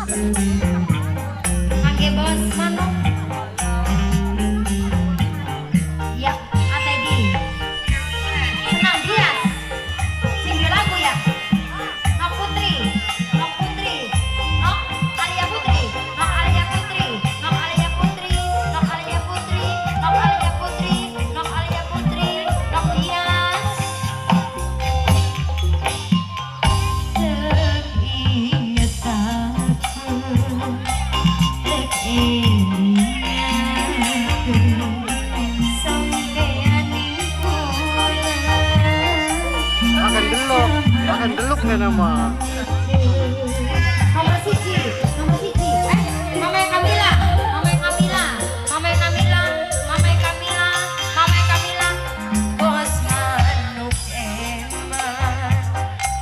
Kangge Bos Manuk. Ya, Atedi. Senang Dias. Sing duwe lagu ya. Nok Putri, Nok Putri, Nok Alia Putri, Nok Alia Putri, Nok Alia Putri, Nok Alia Putri, Nok Alia Putri, Nok Alia Putri, Nok Dias. Teringat aku, teringat aku, sampean ning kula. Akan deluk nggak nama. Nomor siji, nomor siji. Mama Kamila, Mama Kamila, Mama Kamila, Mama Kamila, Mama Kamila. Bos Manuk eman,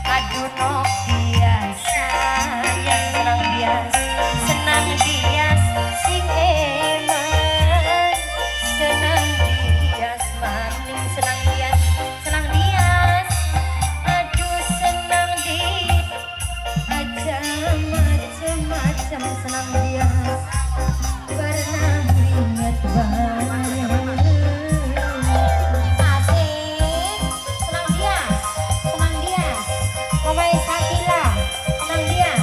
aduh nok biasa, yang senang bias, senang bias, sing eman, senang bias, maning senang bias, senang bias, aduh senang di aja macem-macem senang bias, pernah ingat banget. Asik, senang bias, senang bias, Mama Sakila, senang bias,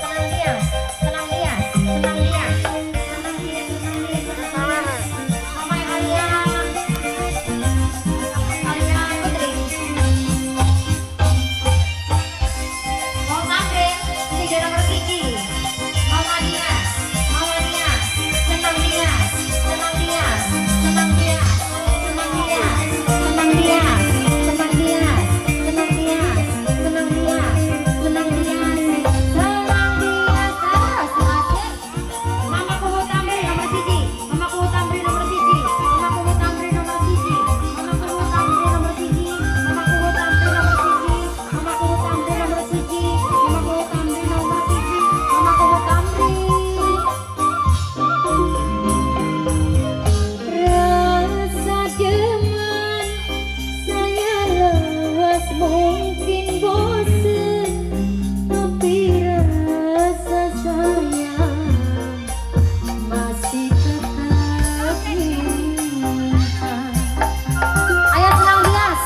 senang bias, senang bias, senang bias, senang bias, senang bias, senang bias, Mama Alia, Alia Putri. Mau Andre, tiga nomor siji. Mama Dias, Mama Dias, senang Dias, senang Dias, senang Dias, senang Dias, senang Dias, senang Dias, senang Dias, senang Dias, senang Dias, senang Dias, terus asik. Mama Kuwu Tamri nomor siji, Mama Kuwu Tamri nomor siji, Mama Kuwu Tamri nomor siji, Mama Kuwu Tamri nomor siji, Mama Kuwu Tamri nomor siji, Mama Kuwu Tamri nomor siji, Mama Kuwu Tamri nomor siji, Mama Kuwu Tamri. Rasa demen saya lewas mungkin bosen, tapi rasa sayang masih tetap minta. Ayo senang Dias,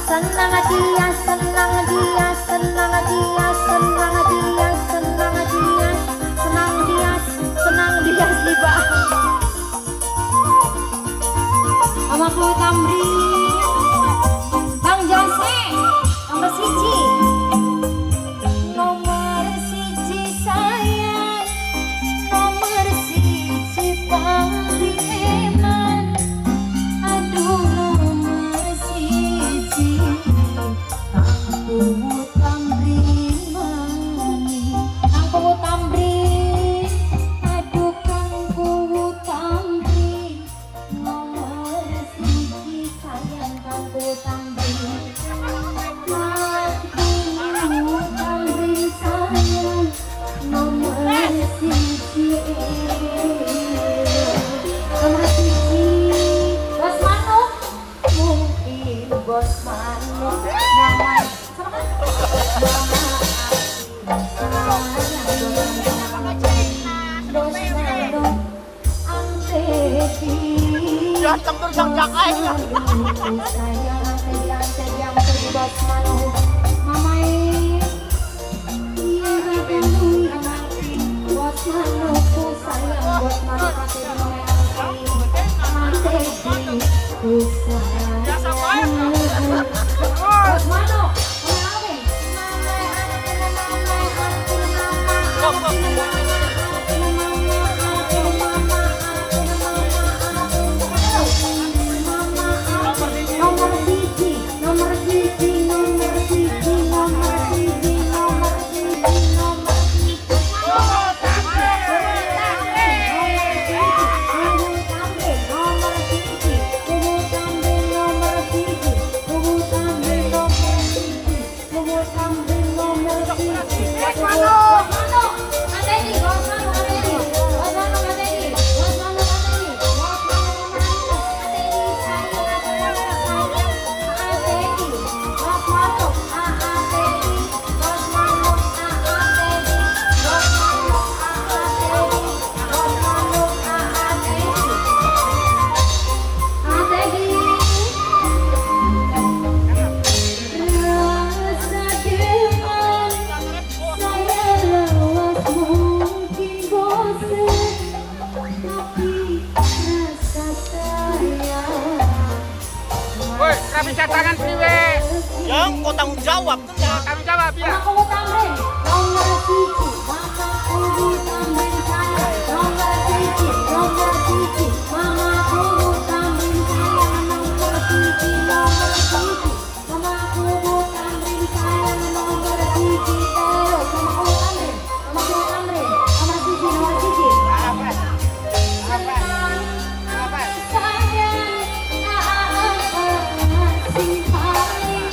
senang Dias, senang Dias, senang Dias, senang Dias, senang Dias, senang Dias, senang Dias tiba. Mama Kuwu Tamri, Bang Jose, nomor siji, nomor siji sayang, nomor siji paling eman, aduh nomor siji, Kang Kuwu Tamri mani, Kang Kuwu Tamri, aduh Kang Kuwu Tamri, nomor siji sayang Kang Kuwu Tamri. Kang Kuwu Tamri sayang, nomor siji, nomor siji, Bos Manuk, mungkin Bos Manuk, mama, mama sayang Bos Manuk, Antedi. Ya, tempur sang jakai. Sayang Antedi, Antedi, Antedi, Bos Manuk, Mamai. Iya, Bos Manukku sayang, Bos Manuk Antedi, Mamai Antedi, Antedi, ku sayang. Bos Manuk, Mamai Ave, Mamai Ave, Mamai Ave, Mama Ave, Mama Ave, Mama Ave, Mama Ave, Mama Ave, Mama Ave, nomor siji, nomor siji, nomor siji. Tapi cadangan priwe? Yang kau tanggung jawab tenang. Tanggung jawab ya. Mamaku Tamrin nomor 1, Mamaku Tamrin saya nomor 1, nomor 1, Mamaku Tamrin saya nomor 1, nomor 1, Mamaku Tamrin saya nomor 1 terus. Mamaku Tamrin, Mamaku Tamrin nomor 1, nomor 1. Apa? Apa? Apa? Sayang, apa sing paling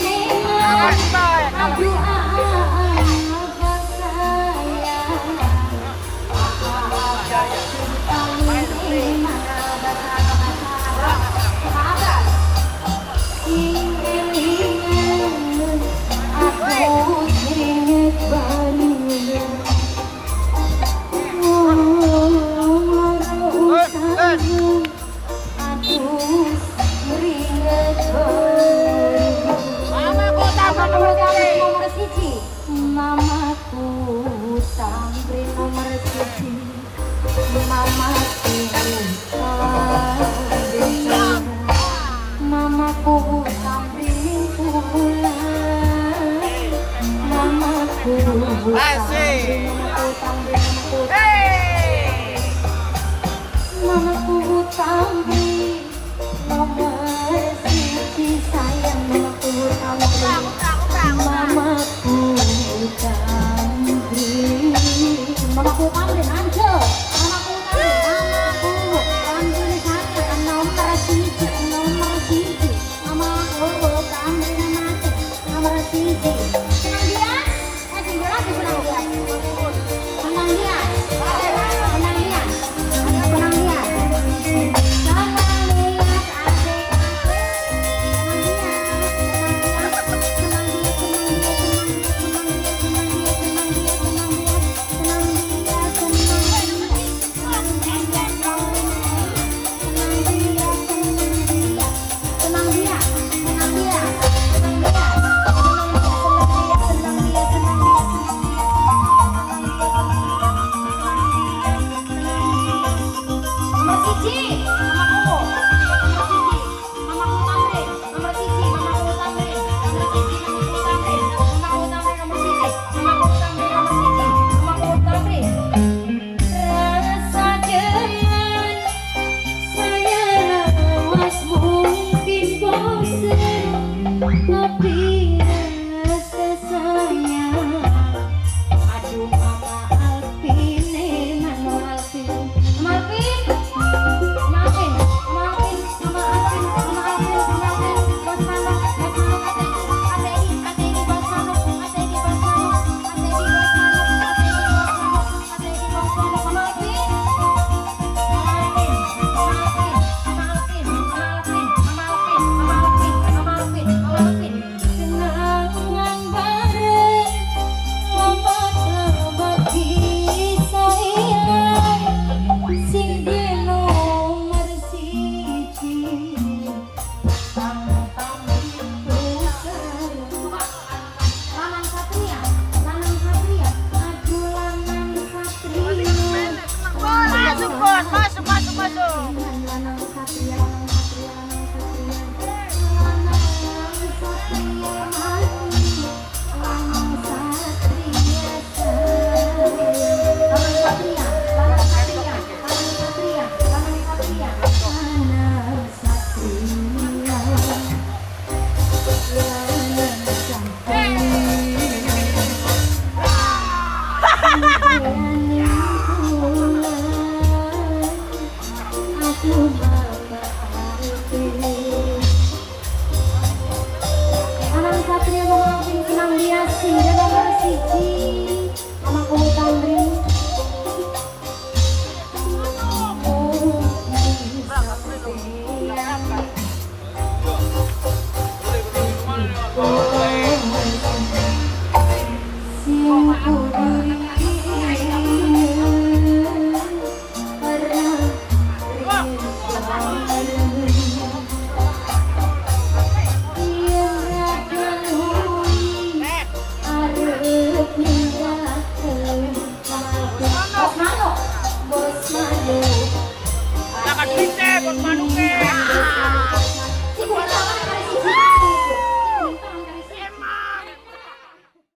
Apa enak? sih, Boy? Aduh, apa sayang, apa sing paling enak? Apa sing elingan aku keringet banget. Aduh, keringet banget. Mamaku Tamrin nomor 1. Nomor 1, Mamaku Tamrin nomor 1, Mamaku Tamrin, Mamaku Tamrin pulang, Mamaku Asik. Tamrin, Mamaku Tamrin, Hey! Mamaku Tamrin nomor 1 sayang, Mamaku Tamrin, Mamaku Tamrin, Mamaku Tamrin anjo, Mamaku Tamrin, Mamaku Tamrin sayang nomor 1, nomor 1, Mamaku Tamrin mati nomor 1. Senang dia, sing lagi senang dia, senang dia, senang dia, senang dia. Senang dia, asik, senang dia, senang dia, senang dia, senang dia, senang dia, senang dia, senang dia, senang dia, senang dia, senang dia, senang dia, senang dia, senang dia, senang dia, senang dia, senang dia, senang dia, senang dia, senang dia, nomor 1, mamaku, nomor 1, mamaku Tamrin, nomor 1, mamaku Tamrin, nomor 1, mamaku Tamrin, mamaku Tamrin nomor 1, mamaku Tamrin nomor 1, mamaku Tamrin. Rasa jangan saya lawas mungkin bosen, tapi rasa sayang. Aduh, Mama Alvin, Mama Alvin, Mama Alvin, Mama Alvin, Mama Alvin, Mama Alvin, Mama Alvin, Mama Alvin, Bos Manuk, Bos Manuk, ATI, ATI, Bos Manuk, ATI, Bos Manuk, ATI, Bos Manuk, ATI, Bos Manuk, ATI, Bos Manuk, Mama Alvin, Mama Alvin, Mama Alvin, Mama Alvin, Mama Alvin, Mama Alvin, Mama Alvin, Mama Alvin, Mama Alvin. Kenangan bareng lompat bisa ilang sing di nomor 1 Kang Lanang Satria, Lanang Satria, aduh Lanang Satria. Masuk bos, masuk, masuk, masuk. Lanang Satria, Lanang Satria, Lanang Satria, Lanang Satria mati, Lanang Satria sayang. Lanang Satria, Lanang Satria, Lanang Satria, Lanang Satria, Lanang Satria, Lanang Satria. Aku